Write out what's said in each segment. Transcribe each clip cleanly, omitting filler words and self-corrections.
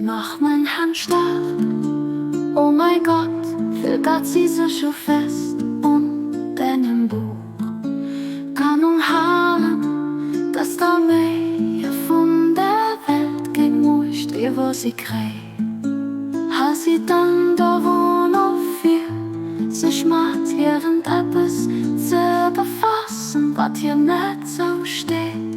Mach meng Hänn staark, o mäi Gott, fir datt si sech u fest un dengem Buch kann unhalen, datt d'Arméie vun der Welt keng Muecht iwwer si kréien. Hal si dann dovun of, fir sech mat iergendeppes ze befassen, wat hir net zousteet.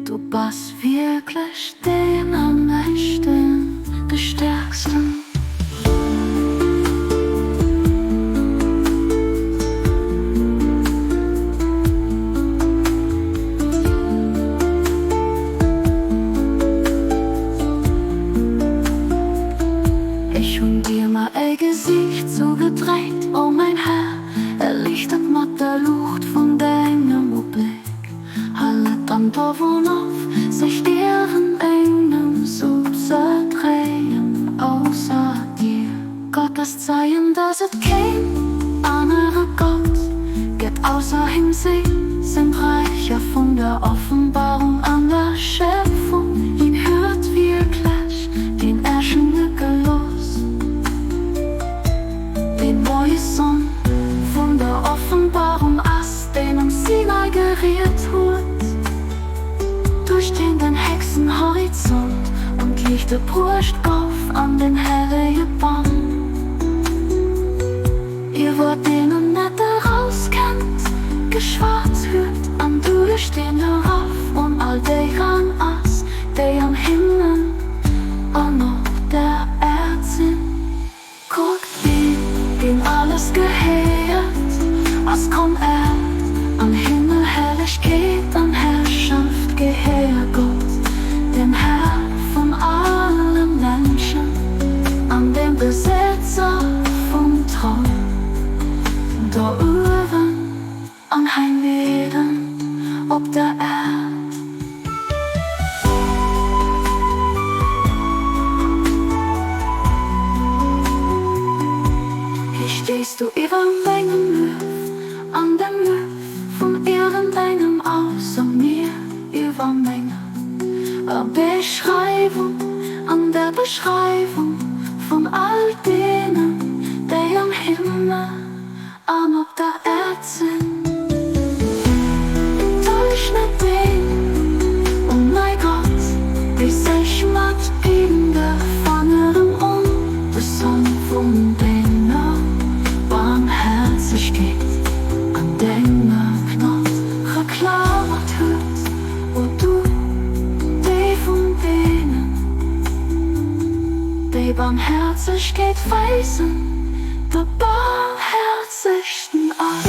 Du bass wierklech deen Allmächtegen, de Stäerksten. Ech hunn dir maä Gesiicht zougedréit, o mäin Här, erliichtert mat der Luucht vun dengem Ubléck. Halet dann dovun of, sech iergendengem zouzedréien ausser dir. Gott ass Zeien, dass et keen anere Gott gëtt ausser him. Si sinn d'Räicher vun der Offenbarung an der Schëpfung. Hien huet wierklech deen Äschen net gelooss. Deen Moiesson vun der Offenbarung ass, deen um Sinai geriet huet, duerch deen den héchsten Horizont un d'Liichte bruecht gouf an den hellege Bann, iwwer deen en net erauskennt, geschwat huet an duerch deen de Raff un all déi ran ass, déi am Himmel an op der Äerd sinn. Kuckt, deen, deem alles gehéiert, ass komm, Äerd an Himmel, Herrlechkeet an Herrschaft gehéier Gott, dem Här vun alle Menschen an dem Besëtzer vum Troun do uewen an heinueden op der Äerd. Hei stees du iwwer mengem Luef an dem Luef vun iergendengem ausser mir, iwwer menger Beschreiwung an der Beschreiwung vun all deenen, déi am Himmel An op der Äerd sinn. Täusch net deen, o mäi Gott, déi sech mat bindende Fangeren un de Som vun denger Barmherzegkeet an denger Gnod geklamert huet, o du, déi vun deenen, déi Barmherzegkeet weisen, de barmherzegsten ass.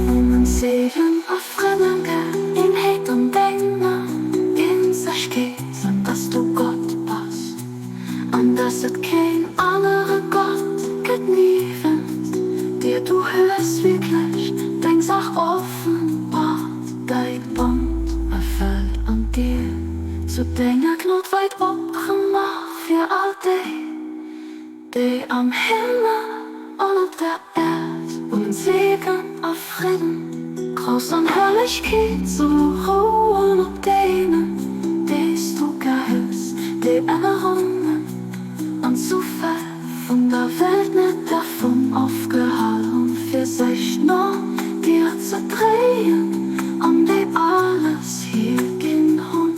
Wou Seelen a Frënn Eenheet an denger Eenzegkeet, an dass du Gott bass, an dass et keen anere Gott gëtt niewent dir. Du hues wierklech deng Saach offenbart, däi Bond erfëllt an d'Dier zu denger Gnod weit opgemaach fir all déi, déi am Himmel an op der Äerd un Segen a Fridden, Grouss an Herrlechkeet soll rouen op deenen, déi s du gär hues, déi Ännerungen an Zufäll vun der Welt net dervun ofgehal hunn, fir sech no dir ze dréien an déi alles hierginn hunn,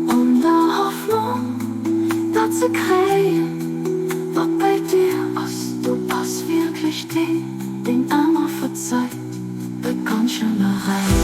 an der Hoffnung, dat ze kréien, wat bei dir ass. Du bass wierklech deen, deen ëmmer verzeit, e ganz schéine Räis.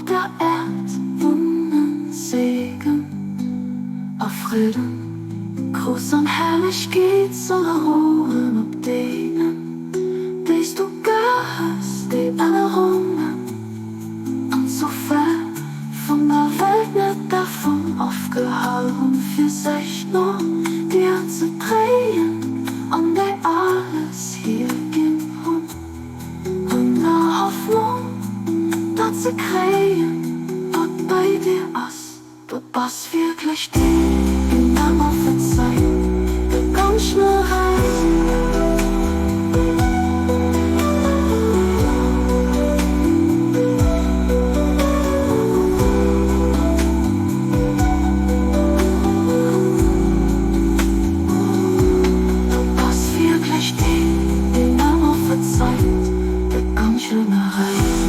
op der Äerd wunnen Segen a Fridden, Grouss an Herrlechkeet solle rouen op deenen, déi s du gär hues, déi Ännerungen an Zoufäll vun der Welt net dervun ofgehal hunn, fir sech no dir ze dréien an déi alles hierginn hunn. An der Hoffnung dat ze kréien, wat bei dir ass. Du bass wierklech deen, deen ëmmer verzeit, de ganz schnell reist. Du bass wierklech deen, deen ëmmer verzeit, de ganz schnell reist.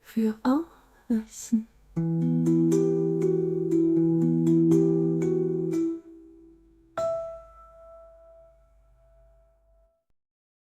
Fir alles.